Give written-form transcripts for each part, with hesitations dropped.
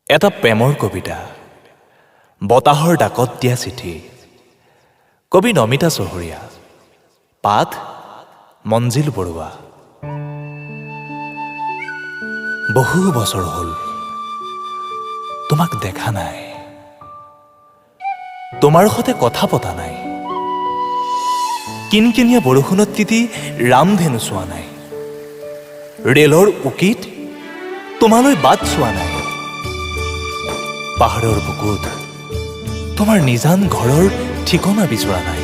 এটা প্ৰেমৰ কবিতা, বতাহৰ ডাকত দিয়া চিঠি। কবি নমিতা চহৰীয়া, পাঠ মঞ্জিল বৰুৱা। বহু বছৰ হ'ল তোমাক দেখা নাই, তোমাৰ সতে কথা পতা নাই, কিনকিনীয়া বৰষুণত তিতি ৰামধেনু চোৱা নাই, ৰেলৰ উকিত তোমালৈ বাট চোৱা নাই, পাহাৰৰ বুকুত তোমাৰ নিজান ঘৰৰ ঠিকনা বিচৰা নাই,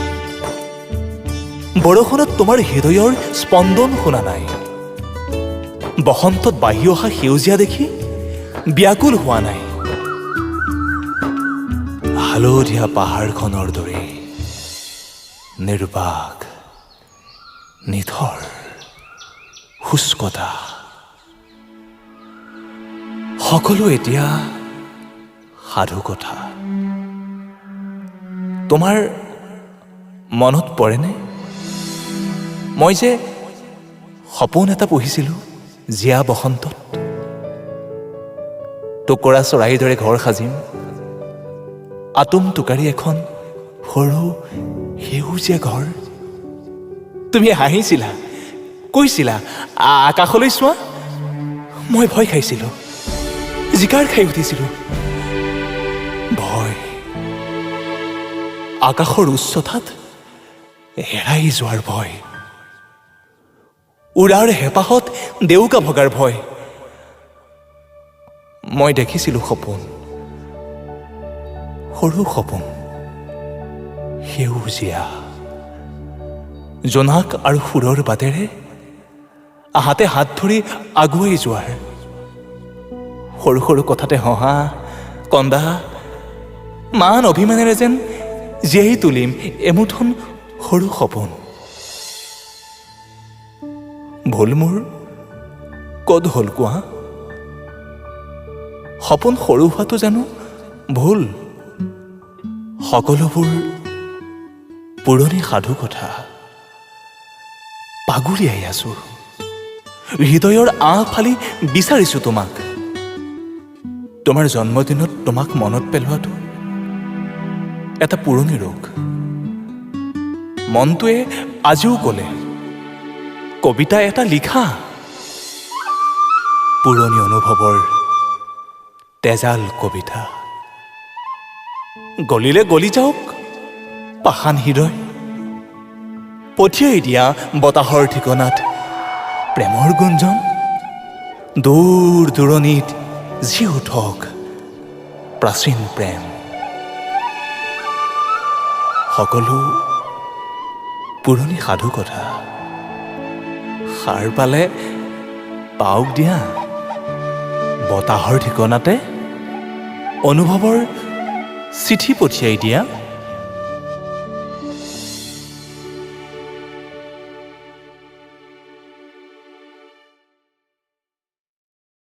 বৰষুণত তোমাৰ হৃদয়ৰ স্পন্দন শুনা নাই, বসন্তত বাঢ়ি অহা সেউজীয়া দেখি ব্যাকুল হোৱা নাই। হালধীয়া পাহাৰখনৰ দৰে নিৰ্বাক, নিথৰ শুষ্কতা, সকলো এতিয়া সাধু কথা। তোমাৰ মনত পৰেনে মই যে সপোন এটা পুহিছিলোঁ জীয়া বসন্তত? টোকোৰা চৰাইৰ দৰে ঘৰ সাজিম, আটোম টোকাৰি এখন সৰু সেউজীয়া ঘৰ। তুমি হাঁহিছিলা, কৈছিলা আকাশলৈ চোৱা। মই ভয় খাইছিলোঁ, জিকাৰ খাই উঠিছিলোঁ। ভয়, আকাশৰ উচ্চতাত হেৰাই যোৱাৰ ভয়, উৰাৰ হেঁপাহত ডেউকা ভগাৰ ভয়। মই দেখিছিলোঁ সপোন, সৰু সপোন, সেউজীয়া জোনাক আৰু সুৰৰ বাটেৰে হাতে হাত ধৰি আগুৱাই যোৱাৰ, সৰু সৰু কথাতে হঁহা কন্দা, মান অভিমানেৰে যেন জীয়াই তুলিম এমুঠন সৰু সপোন। ভুল মোৰ ক'ত হ'ল কোৱা? সপোন সৰু হোৱাটো জানো ভুল? সকলোবোৰ পুৰণি সাধু কথা। পাগুৰিয়াই আছো, হৃদয়ৰ আঁহ ফালি বিচাৰিছো তোমাক। তোমাৰ জন্মদিনত তোমাক মনত পেলোৱাটো এটা পুৰণি ৰোগ। মনটোৱে আজিও ক'লে, কবিতা এটা লিখা। পুৰণি অনুভৱৰ তেজাল কবিতা। গলিলে গলি যাওক পাষাণ হৃদয়, পঠিয়াই দিয়া বতাহৰ ঠিকনাত প্ৰেমৰ গুঞ্জন। দূৰ দূৰণিত জি উঠক প্ৰাচীন প্ৰেম। সকলো পুৰণি সাধু কথা। সাৰ পালে পাওক দিয়া বতাহৰ ঠিকনাতে অনুভৱৰ চিঠি পঠিয়াই দিয়া।